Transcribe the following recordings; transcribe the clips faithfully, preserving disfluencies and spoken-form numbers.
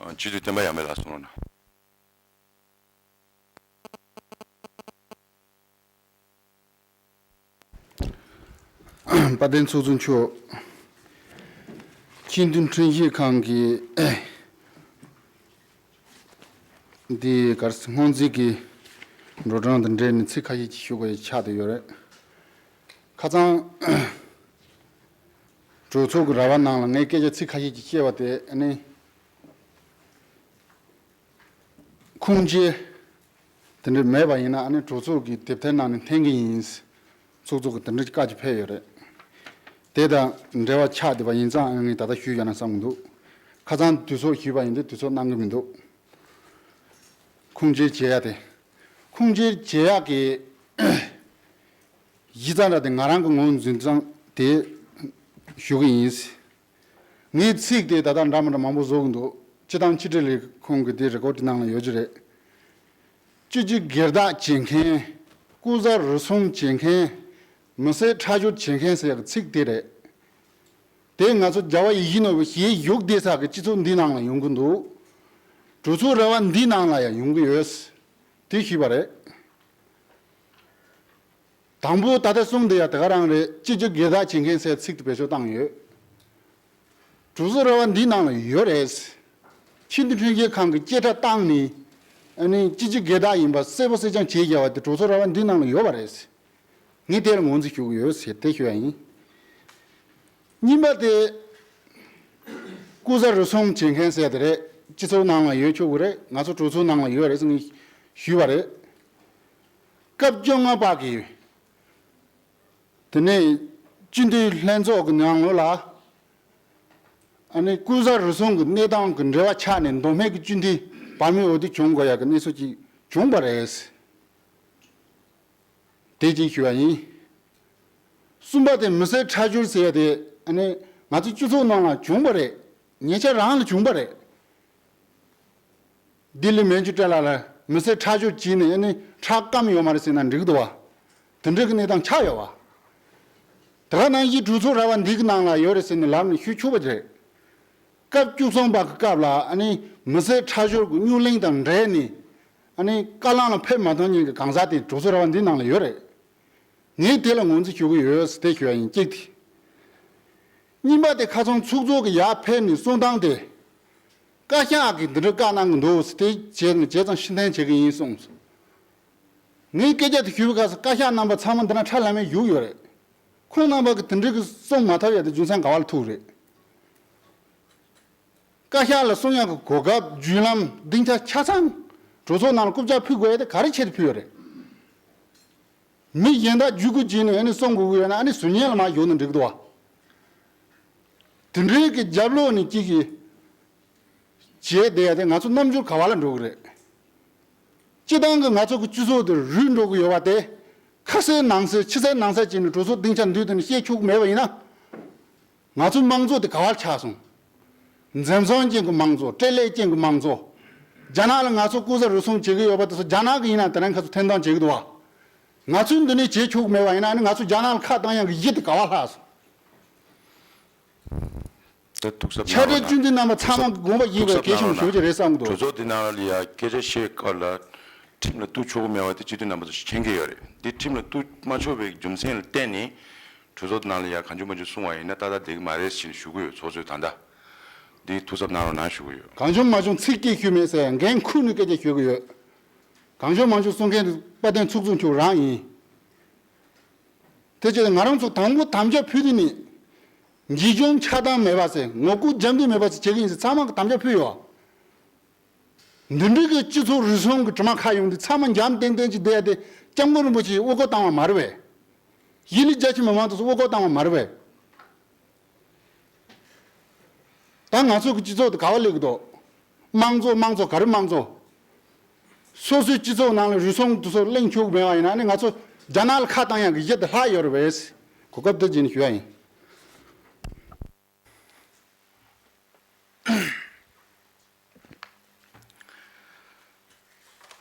སྤྱི་འཐུས་བསྟན་པ་ཡར་མེ་ལགས་གསུང་རོགས་གནང་། དཔལ་ལྡན་ཚོགས་གཙོ་མཆོག་སྤྱི་འཐུས་ཁྲིམས་ཞིབ་ཁང་གི་འདི་གར་སྔོན་རྩིས་ཀྱི་འགྲོ་གྲོན་དང་འབྲེལ་ནས་ཚིག་ཁ་ཤས་ཅིག་ཞུ་དགོས་ཡ་ཆགས་བསྡད་ཡོད་རེད། ཁ་སང་གྲོས་ཚོགས་ཀྱི་ར་བ་ནང་ལ་ངས་སྐད་ཆ་ཚིག་ཁ་ཤས་ཅིག་བཤད་པ་དེ་ནི། ཁུངས་སྐྱེལ་དེ་འདྲ་མེད་པ་ཡིན་ན་ཨ་ནི་གྲོས་ཚོགས་ཀྱི་དེབ་ཐེར་ནང་ནས་འཐེན་གྱི་ཡིན། ཚོགས་གཙོ་གི་དེ་འདྲ་བཀའ་ཅིག་ཕེབས་ཡོད་རེད། དེ་དང་འབྲེལ་བ་ཆགས་བསྡད་པ་ཡིན་ཙང་ཨ་ནི་ངས་ད་ལྟ་ཞུས་ཡོད་ན་བསམ་གྱི་འདུག་ཁ་སང་དུས་ཚོད་ཞུས་པ་ཡིན་དུས་དུས་ཚོད་གནང་གི་མི་འདུག་ཁུངས་སྐྱེལ་བྱེད་ཡ་དེ། ཁུངས་སྐྱེལ་བྱེད་ཡ་གི་གཞི་རྩ་འདྲ་དེ་ང་རང་གི་ངོས་འཛིན་ཙང་དེ་ཞུ་གི་ཡིན། ངའི་ཚིག་དེ་ད་ལྟ་འདྲ་མི་འདྲ་མང་པོ་བཟོ་གི་འདུག་སྤྱི་བཏང་ཕྱི་དྲིལ་ལས་ཁུངས་ཀྱི་དེ་རེ་ཀོར་དེ་ནང་ལ་ཡོད་ཀྱི་རེད། སྤྱི་སྤྱོད་སྒེར་བདག་བྱེད་མཁན། སྐུ་ཚབ་རུལ་སུངས་བྱེད་མཁན། མི་སེར་ཁྲག་སྦྱོར་བྱེད་མཁན་ཟེར་ཡག་གི་ཚིག་དེ་རེད། དེ་ང་ཚོ་རྒྱལ་བ་ཡིད་བཞིན་ནོར་བུ་ཞལ་བཞུགས་བསྡད་ས་གི་སྤྱི་ཚོགས་འདི་ནང་ལ་ཡོང་གི་འདུག་གྲོས་ཚོགས་ར་བ་འདི་ནང་ལ་ཡང་ཡོང་གི་ཡོད། དེ་ཞུས་པ་རེད། དང་པོ་ད་ལྟ་གསུངས་བསྡད་ཡ་དེ་ག་རང་རེད། སྤྱི་སྤྱོད་སྒེར་བདག་བྱེད་མཁན་ཟེར་ཚིག་དེ་བེད་སྤྱོད་བཏང་ཡོད། གྲོས་ཚོགས་ར་བ་འདི་ནང་ལ་ཡོད་རེད། སྤྱི་འཐུས་ཁྲིམས་ཞིབ་ཁང་གི་བཅད་ཁྲ་བཏང་ནས་ཨ་ནི་སྤྱི་སྤྱོད་སྒེར་བདག་ཡིན་པ་གསལ་པོ་གསལ་རྐྱང་བྱས་བཞག་པ་དེ་གྲོས་ཚོགས་ར་བ་འདི་ནང་ལ་ཡོད་པ་རེད། ངས་དེ་ལ་ངོས་འཛིན་ཞུ་གི་ཡོད་ཟེར་དེ་ཞུ་ཡ་ཡིན། གཉིས་པ་དེ་སྐུ་ཚབ་རུལ་སུངས་བྱེད་མཁན་ཟེར་དེ་རེད། སྤྱི་ཚོགས་ནང་ལ་ཡོད་ཆོག་གི་རེད། ང་ཚོ་གྲོས་ཚོགས་ནང་ལ་ཡོད་རེད་ཟེར་ངས་ཞུས་པ་རེད། སྐབས་བཅོ་ལྔ་པ་གི་དེ་ནས་སྤྱི་འཐུས་ལྷན་ཚོགས་ཀྱི་ནང་ལོགས་ལ་ཨ་ནི་སྐུ་ཚབ་རུལ་སུངས་ཀྱི་གནས་སྟངས་ཀྱི་འབྲེལ་བ་ཆགས་ནས་མདོ་སྨད་ཀྱི་སྤྱི་འཐུས་བར་མི་འོས་བསྡུ་བྱུང་དགོས་ཡག་གི་གནས་ཚུལ་ཅིག་བྱུང་པ་རེད། དེ་གཅིག་ཞུ་བ་ཡིན། གསུམ་པ་དེ་མི་སེར་ཁྲག་སྦྱོར་ཟེར་ཡ་དེ་ཨ་ནི་ང་ཚོ་སྤྱི་ཚོགས་ནང་ལ་བྱུང་པ་རེད། ཉེ་ཆར་རང་ལ་བྱུང་པ་རེད། ལྡི་ལི་མན་ཇུ་ཊ་ལ་ལ་མི་སེར་ཁྲག་སྦྱོར་བྱས་ནས་ཨ་ནི་ཁྲག་སྐམ་ཡོད་མ་རེད་ཟེར་ན་འགྲིག་འདུག་བ། དེ་འདྲ་གི་གནས་སྟངས་ཆགས་ཡོད་བ། དེ་ག་ནང་བཞིན་གྲོས་ཚོགས་ར་བ་འདི་གི་ནང་ལ་ཡོད་རེད་ཟེར་ནས་ལབ་ནས་ཞུ་ཆོག་པ་རེད། སྐབས་བཅུ་གསུམ་པ་གི་སྐབས་ལ་ཨ་ནི་མི་སེར་ཁྲག་སྦྱོར་གྱི་རྙོག་གླེང་དང་འབྲེལ་ནས་ཨ་ནི་བཀའ་བློན་ལ་ཕེབས་མ་ཐུབ་མཁན་གྱི་གང་ཟག་དེ་གྲོས་ཚོགས་ར་བ་འདི་ནང་ལ་ཡོད་རེད། ངས་དེ་ལ་ངོས་འཛིན་ཞུ་གི་ཡོད་ཟེར་དེ་ཞུ་ཡ་ཡིན། གཅིག་དེ། གཉིས་པ་དེ་ཁ་སང་ཚོགས་གཙོ་གི་ཡར་ཕེབས་ནས་གསུང་སྟངས་དེ། བཀའ་ཤག་གིས་འདི་འདྲ་བཀའ་གནང་གི་འདུག་ཟེར་དེ་བྱས་ནས་བྱས་ཙང་ཕྱིར་འཐེན་བྱེད་ཀྱི་ཡིན་གསུངས། ངས་སྐད་ཆ་དེ་ཞུས་པའི་སྐབས་སུ་བཀའ་ཤག་རྣམ་པ་ཚང་མ་འདི་ན་ཁྲ་ལམ་མེ་བཞུགས་ཡོད་རེད། ཁོང་རྣམ་པ་གིས་དེ་འདྲའི་གི་གསུང་མ་ཐུབ་ཡ་དེ་རྒྱུ་མཚན་ག་བ་ལ་ཐུག་རེད། བཀའ་ཤག་ལ་གསུང་ཡག་གི་གོ་སྐབས་བརྒྱུད་ལམ་སྡིངས་ཆ་ཆ་ཚང་གྲོས་ཚོགས་ནང་ལ་རྐུབ་བཀྱག་ཕུད་དགོས་ཡ་དེ་ག་རེ་ཆེད་དུ་ཕུད་ཡོད་རེད། མི་གཞན་དག་བརྒྱུད་སྐུལ་བྱས་ནས་ཨ་ནི་གསུང་དགོས་ཀྱི་ཡོད་ན་ཨ་ནི་ཟུར་ཉན་ལ་མར་བཞུགས་ན་འགྲིག་གི་འདུག་བ། དེ་འདྲའི་གི་རྒྱབ་ལོགས་ནས་གཅིག་གིས་བྱས་བསྡད་ཡ་དེ་ང་ཚོ་རྣམ་འགྱུར་ག་བ་ལ་འགྲོ་གི་རེད། སྤྱི་བཏང་གི་ང་ཚོ་གི་སྤྱི་ཚོགས་དེ་རུལ་འགྲོ་གི་ཡོད་པ་དེ། ཁ་གསལ་ནང་གསལ་ཕྱི་གསལ་ནང་གསལ་བྱས་ནས་གྲོས་ཚོགས་སྡིངས་ཆ་འདུས་དེ་ནས་བཤད་ཆོག་གི་མེད་པ་ཡིན་ན། ང་ཚོའི་དམངས་གཙོ་དེ་ག་བར་ཆགས་སོང་། འཛེམ་ཟོན་ཅན་གྱི་དམངས་གཙོ། སྤྲེལ་ལད་ཅན་གྱི་དམངས་གཙོ། རྒྱ་ནག་ལ་ང་ཚོ་སྐུ་ཚབ་རུལ་སུངས་བྱེད་ཀྱི་ཡོད་པ་དེ་ཚོ་རྒྱ་ནག་གི་ཡིན་ན་དེ་རིང་ཁ་ཚོ་འཐེན་ཐང་བྱེད་ཀྱི་འདུག་བ། ང་ཚོས་འདི་ནས་བྱེད་ཆོག་གི་མེད་པ་ཡིན་ན་ཨ་ནི་ང་ཚོ་རྒྱ་ནག་ལ་ཁ་བཏང་ཡག་གི་གཞི་དེ་ག་བར་ལྷག་སོང་། དེ་ཐུགས་གཟབ་གནང་རོགས་གནང་། ཕྱག་སྦྲེལ་བཅུ་འདི་རྣམ་པ་ཚང་མ་གི་དགོངས་པ་ཡིན་པའི་གལ་ཆེན་པོ་ཞེ་པོ་ཅིག་རེད་བསམ་གི་འདུག་གྲོས་ཚོགས་འདི་ནང་ལ་ཡ་སྐད་ཆ་བཤད་སྐབས་ལ་ཁྲིམས་ལ་གཏུག་ཆོག་གི་མེད་པ་དེ་སྤྱི་འཐུས་རྣམ་པ་ཚོ་མཁྱེན་གྱི་ཡོད་རེད། འདི་ཁྲིམས་ལ་གཏུག་མ་ཆོག་པའི་རྒྱུ་མཚན་ལ་བརྟེན་ནས་གྲོས་ཚོགས་འདི་ནང་ལ་ཡ་གང་བྱུང་མང་བྱུང་གསུང་བ་ཡིན་ན་ཏག་ཏག་བསྡད་ཀྱི་མ་རེད་ཟེར་ནས་ཞུ་གི་ཡོད། ཚོགས་གཙོས་ད་ལྟ་འདི་ཐུགས་གཟབ་གནང་རོགས་གནང་ཞུ་གི་ཡོད། གང་བྱུང་མང་བྱུང་ཚིག་གཅིག་ཞུས་མེད་ཟེར་འགན་འཁུར་ནས་སྐད་ཆ་ཞུ་གི་ཡོད། གང་བྱུང་མང་བྱུང་གསུང་མཁན་དེ་དཔལ་ལྡན་ཚོགས་གཙོ་མཆོག་རང་ཡིན། དེ་བྱས་ང་རང་ཚོ་དང་པོ་དམ་བཅའ་ཕུལ་དུས་ནས། འཇིགས་སྐྱོང་ཆགས་སྡང་མེད་པ་ཟེར། ངོ་རྒོལ་རྒྱབ་མདུན་མེད་པ་ཟེར་བྱེད་ཀྱི་ཡིན་ཟེར་ཚང་མ་གི་དམ་བཅའ་ཕུལ་ཡོད། འདི་འདྲའི་གི་སྤྱི་ཚོགས་རུལ་སུངས་ཀྱི་དྲི་མ་ཁ་ཡོང་དུས་ཚང་མ་འཇམ་ཏན་ཏན་ཅིག་བསྡད་ཡ་དེ་སྐྱབས་མགོན་རིན་པོ་ཆེས་དབུ་སྐོར་བཏང་བ་མ་རེད་པས། གཞིས་ལུས་རྒྱ་ཆེ་མི་མང་ཚོས་དབུ་སྐོར་བཏང་བ་མ་རེད་པས། ད་ང་ཚོ་གི་སྤྱི་ཚོགས་དེ་ག་བ་སླེབས་ཀྱི་འདུག་དམངས་གཙོ་དམངས་གཙོ་ག་རེ་དམངས་གཙོ། སོ་སོའི་སྤྱི་ཚོགས་ནང་ལ་རུལ་སུངས་དེ་ཚོ་གླེང་ཆོག་མེད་པ་ཡིན་ན་ནི་ང་ཚོ་རྒྱ་ནག་ལ་ཁ་བཏང་ཡག་གི་གཞི་དེ་ལྷག་ཡོད་རེད་པས། གོ་སྐབས་འདི་བརྒྱུད་ནས་ཞུ་ཡ་ཡིན།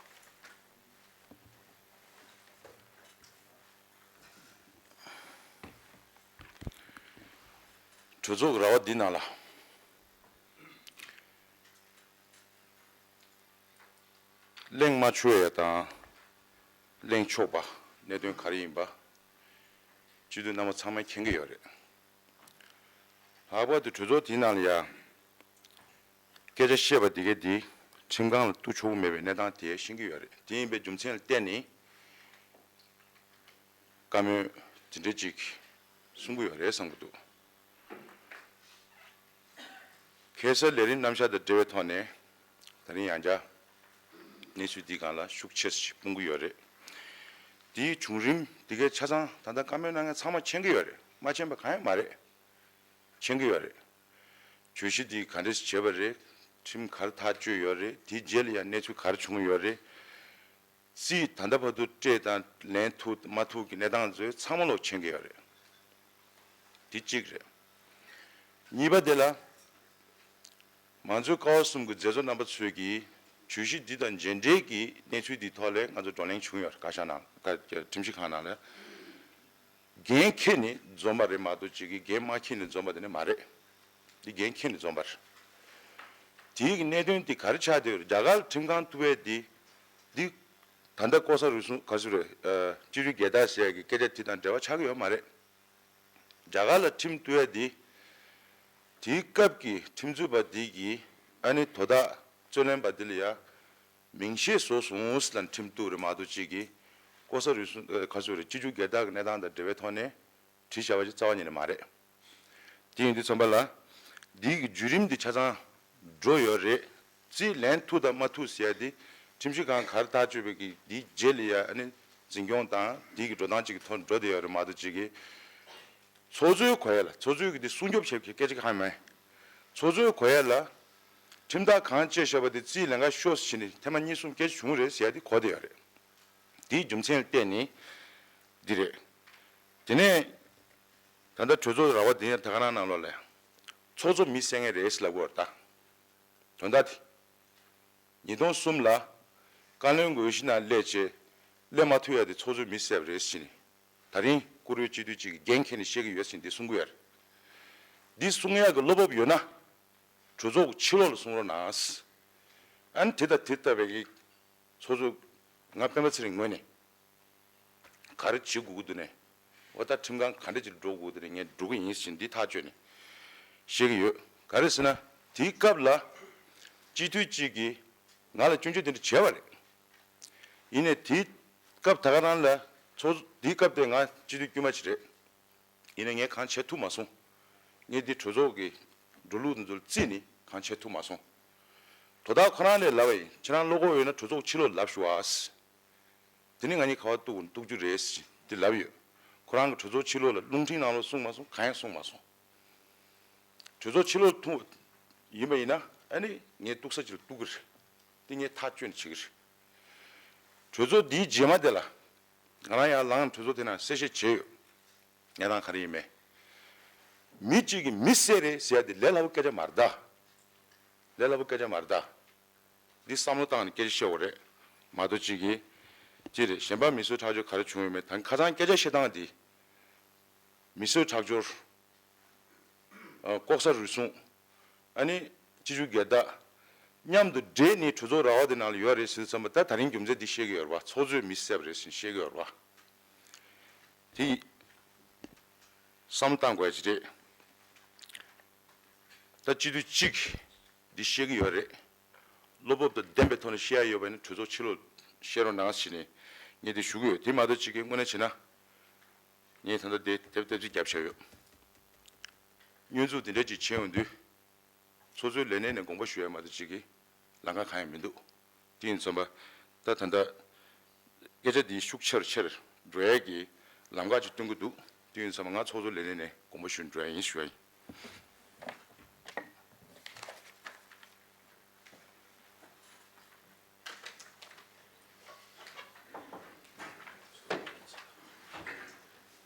གྲོས་ཚོགས་ཀྱི་ར་བ་འདི་ནང་ལ་ གླེང་མ་ཆོག་ཡ་དང་གླེང་ཆོག་པ་གནད་དོན་ག་རེ་ཡིན་པ་སྤྱི་འཐུས་རྣམ་པ་ཚང་མས་མཁྱེན་གྱི་ཡོད་རེད། ལྷག་པར་དུ་གྲོས་ཚོགས་དེའི་ནང་ལ་ཡ་སྐད་ཆ་བཤད་པ་དེ་གས་དེ་ཁྲིམས་ཁང་ལ་གཏུག་ཆོག་གི་མེད་པའི་གནས་སྟངས་དེ་ཤེས་ཀྱི་ཡོད་རེད། དེ་ཡིན་པའི་རྒྱུ་མཚན་ལ་བརྟེན་ནས་བཀའ་མོལ་དེ་འདྲ་ཅིག་གསུང་གི་ཡོད་རེད་བསམ་གྱི་འདུག་ཁ་སང་ལས་རིམ་རྣམ་གཞག་དང་འབྲེལ་བའི་ཐོག་ནས་ད་རིང་ཡང་བསྐྱར་གནས་ཚུལ་འདིའི་སྒང་ལ་ཤུགས་ཆེ་ཞིག་སྤུངས་ཀྱི་ཡོད་རེད། དེའི་བྱུང་རིམ་འདི་གའི་ཆ་ཚང་ད་ལྟ་བཀའ་མོལ་གནང་མཁན་ཚང་མ་མཁྱེན་གྱི་ཡོད་རེད། མ་མཁྱེན་པ་གང་ཡང་མ་རེད། མཁྱེན་གྱི་ཡོད་རེད། གྱོད་གཞི་འདི་ག་འདྲས་བྱས་པ་རེད། ཁྲིམས་ག་རེ་ཐག་གཅོད་ཡོད་རེད། དེའི་རྗེས་ལ་ཡང་གནས་ཚུལ་ག་རེ་བྱུང་ཡོད་རེད། རྩིས་ད་ལྟ་བར་དུ་སྤྲད་དང་ལེན་ཐུབ་མ་ཐུབ་ཀྱི་གནས་སྟངས་ཚོ་ཚང་མ་ལོག་མཁྱེན་གྱི་ཡོད་རེད། དེ་གཅིག་རེད། གཉིས་པ་དེ་ལ་མང་གཙོའི་ཀ་བ་གསུམ་གྱི་མཛད་གཙོ་རྣམ་པ་ཚོས་ཀྱིས་གྱོད་གཞི་འདི་དང་མཇལ་འཕྲད་ཀྱི་གནས་ཚུལ་འདིའི་ཐོག་ལ་ང་ཚོ་བགྲོ་གླེང་བྱུང་ཡོད་རེད། བཀའ་ཤག་ནང་ཁྲིམས་ཞིབ་ཁང་ནང་ལ། འགན་འཁྱེར་ནས་འཛོམས་པ་རེད་མ་གཏོགས་ཅིག་གིས་འགན་མ་འཁྱེར་ནས་འཛོམས་པ་དེ་ནི་མ་རེད། འདི་འགན་འཁྱེར་ནས་འཛོམས་པ་རེད། དེའི་གི་གནད་དོན་དེ་ག་རེ་ཆགས་བསྡད་ཡོད་རེད། རྒྱ་གར་ཁྲིམས་ཁང་གཏུག་པའི་དེ་འདི་ད་ལྟ་ལྐོག་ཟ་རུལ་སུངས་ག་ཚོད་རེད། སྤྱི་སྤྱོད་སྒེར་བདག་ཟེར་ཡ་གི་སྐད་ཆ་དེ་དང་འབྲེལ་བ་ཆགས་ཀྱི་ཡོད་མ་རེད། རྒྱ་གར་ལ་ཁྲིམས་གཏུག་ཡ་དེ་དེའི་སྐབས་ཀྱི་ཁྲིམས་རྩོད་པ་དེ་གི་ཨ་ནི་དོ་བདག་རྩོད་ལེན་པ་དེ་ལ་ཡ། མིང་ཤས་བཟོ་སོང་ཟེར་ལ་ཁྲིམས་གཏུག་རེད་མ་གཏོགས་ཅིག་གིས་ལྐོག་ཟ་རུལ་སུངས་ཨ་ག་ཚོད་རེད། སྤྱི་སྤྱོད་སྒེར་བདག་གི་གནས་སྟངས་དང་འབྲེལ་བའི་ཐོག་ནས་བྲིས་བཞག་པ་ཅིག་རྩ་བ་ཉིད་ནས་མ་རེད། དེ་ཡིན་དུས་ཙམ་པ་ལ་འདི་གི་བརྒྱུད་རིམ་འདི་ཆ་ཚང་འགྲོ་ཡོད་རེད། རྩིས་ལེན་ཐུབ་དང་མ་ཐུབ་ཟེར་ཡ་འདི་ཁྲིམས་ཞིབ་ཁང་ག་རེ་ཐག་གཅོད་པའི་གི་འདིའི་རྗེས་ལ་ཡ་ཨ་ནི་འཛིན་སྐྱོང་དང་འདི་གི་འགྲོ་སྟངས་ཅིག་གི་ཐོག་འགྲོ་བསྡད་ཡོད་རེད་མ་གཏོགས་ཅིག་གིས། ཚོགས་གཙོའི་གོ་ཡ་ལ། ཚོགས་གཙོའི་གི་དེ་སྲུང་སྐྱོབ་བྱེད་མཁན་སྐད་ཆ་གང་ཡང་མེད། ཚོགས་གཙོའི་གོ་ཡ་ལ་ཁྲིམས་ཐག་གང་བཅད་བཞག་པ་དེ་རྩིས་ལེན་ག་ཤོག་ཟེར་ནས་ཐེངས་མ་གཉིས་གསུམ་སྐད་ཆ་བྱུང་རེད་ཟེར་ཡ་དེ་གོ་བསྡད་ཡོད་རེད། དེའི་རྒྱུ་མཚན་ལ་བརྟེན་ནས་འདི་རེད། དེ་ནས་ད་ལྟ་གྲོས་ཚོགས་ར་བ་འདི་ཡང་ད་ག་རང་ནང་ལོགས་ལ་ཚོགས་གཙོ་མི་བསད་མཁན་རེད་ཟེར་ལབ་ཀྱི་ཡོད་རེད་ད། དོན་དག་དེ། ཉིས་སྟོང་གསུམ་ལ་བཀའ་བློན་གྱི་འོས་གཞི་ནང་སླེབས་རྗེས་སླེབས་མ་ཐུབ་ཡ་དེ་ཚོགས་གཙོས་མི་བསད་པ་རེད་ཟེར་ནས། ད་རིང་བཀུར་འོས་སྤྱི་འཐུས་གཅིག་གིས་འགན་འཁྱེར་ནས་བཤད་ཀྱི་ཡོད་ཟེར་ནས་འདི་གསུང་གི་ཡོད་རེད། འདི་གསུང་ཡག་གི་བློ་སྤོབས་ཡོད་ན་གྲོས་ཚོགས་ཀྱི་ཕྱི་ལོགས་ལ་གསུང་རོགས་གནང་། ཨ་ནི་དེ་དང་དེ་ལྟ་བུའི་གི་ཚོགས་གཙོ་ང་སྤེན་པ་ཚེ་རིང་ངོས་ནས། ག་རེ་བྱེད་དགོས་ཀྱི་འདུག་ནས། འོ་ད་ཁྲིམས་ཁང་ག་འདྲ་ཅིག་འགྲོ་དགོས་འདུག་ནས་ངས་འགྲོ་གི་ཡིན་ཞེས་འདི་ཐག་གཅོད་ནས་བཤད་ཀྱི་ཡོད། ག་རེ་ཟེར་ན་དེའི་སྐབས་ལ་སྤྱི་འཐུས་གཅིག་གིས་ང་ལ་སྐྱོན་བརྗོད་དེ་འདྲ་བྱས་པ་རེད། ཡིན་ནའི་དེའི་སྐབས་ད་ག་རང་ལ་ཚོགས་དེའི་སྐབས་དེ་ང་སྤྱི་འཐུས་དཀྱུས་མ་ཅིག་རེད། ཡིན་ནའི་ངས་གང་བྱེད་ཐུབ་མ་སོང་། ངས་འདི་གྲོས་ཚོགས་ཀྱི་འགྲོ་ལུགས་འདི་ཚོར་བརྩིས་ནས་གང་བྱེད་ཐུབ་མ་སོང་། དོ་བདག་ཁོ་རང་ནས་ལབ་པ་ཡིན། ཁྱེད་རང་བློ་ཁོག་ཡོད་ན་གྲོས་ཚོགས་ཕྱི་ལོགས་ལབ་ཤོག་ཨ། དེ་ནི་ང་གཉིས་ཁ་བ་གཏུག་གཏུག་རྒྱུ་རེད་ཟེར་དེ་ལབ་ཡོད། ཁོ་རང་གི་གྲོས་ཚོགས་ཕྱི་ལོགས་ལ་རླུང་འཕྲིན་ནང་ལོགས་གསུངས་མ་སོང་། གང་ཡང་གསུངས་མ་སོང་། གྲོས་ཚོགས་ཕྱི་ལོགས་ཐུག་ཡིན་པ་ཡིན་ན་ཨ་ནི་ངས་གཏུག་ས་ཅིག་ལ་གཏུག་གི་རེད། དེ་ངས་ཐག་གཅོད་ནས་བྱེད་ཀྱི་རེད། གྲོས་ཚོགས་འདིའི་རྗེས་མ་དེ་ལ་ང་རང་ཡང་ལངས་གྲོས་ཚོགས་དེ་ནང་གསལ་བཤད་བྱས་ཡོད། ངས་རང་ག་རེ་ཡིན་མེད། མི་གཅིག་གིས་མི་བསད་རེད་ཟེར་ཡ་དེ་ལས་སླ་པོ་སྐད་ཆ་མ་རེད་ད། ལས་སླ་པོ་སྐད་ཆ་མ་རེད་ད། འདི་བསམ་བློ་བཏང་ནས་སྐད་ཆ་བཤད་དགོས་རེད། མ་གཏོགས་གཅིག་གིས་ཅི་རེད། གཞན་པ་མི་གསོད་ཁྲག་སྦྱོར་ག་རེ་བྱུང་ཡོད་མེད་ད་ཁ་སང་སྐད་ཆ་བཤད་སྟངས་འདི། མི་གསོད་ཁྲག་སྦྱོར། ཨ་ལྐོག་ཟ་རུལ་སུངས། ཨ་ནི་སྤྱི་སྤྱོད་སྒེར་བདག་མཉམ་དུ་འདྲེས་ནས་གྲོས་ཚོགས་ར་བ་དེ་ནང་ལ་ཡོད་རེད་ཟེར་དུས་ཙམ་པ་ད་ད་རིང་རྒྱུ་མཚན་འདི་བཤད་ཀྱི་ཡོད་རེད་བ། ཚོགས་གཙོས་མི་བསད་པ་རེད་ཟེར་བཤད་ཀྱི་ཡོད་རེད་བ། དེ་བསམ་བློ་བཏང་དགོས་ཡ་ཅིག་རེད། ད་སྤྱི་འཐུས་གཅིག་འདི་བཤད་ཀྱི་ཡོད་རེད། བློ་སྤོབས་དང་ལྡན་པའི་ཐོག་ནས་བཤད་ཡ་ཡོད་པ་ཡིན་ན་གྲོས་ཚོགས་ཕྱི་ལོགས་བཤད་རོགས་གནང་ཟེར་ནས་ངས་འདི་ཞུ་གི་ཡོད། དེ་མ་གཏོགས་གཅིག་གིས་དངོས་གནས་བྱས་ན་ངས་ད་ལྟ་དེ་ཐེབས་ཐེབས་ཅིག་བརྒྱབ་བཞག་ཡོད། སྙོན་འཛུགས་འདི་འདྲ་ཅིག་བྱས་ཡོང་དུས་ཚོགས་གཙོའི་ལས་གནས་ནས་དགོངས་པ་ཞུ་ཡ་མ་གཏོགས་གཅིག་གིས་ལམ་ཁ་གང་ཡང་མི་འདུག་དེ་ཡིན་ཙམ་པ་ད་ད་ལྟ་སྐད་ཆ་འདི་ཤུགས་ཆེར་ཆེར་འགྲོ་ཡ་གི་ལམ་ཁ་ཅིག་སྟོན་གྱི་འདུག་དེ་ཡིན་ཙམ་པ་ང་ཚོགས་གཙོའི་ལས་གནས་ནས་དགོངས་པ་ཞུ་འགྲོ་ཡ་ཡིན་ཞུ་ཡ་ཡིན།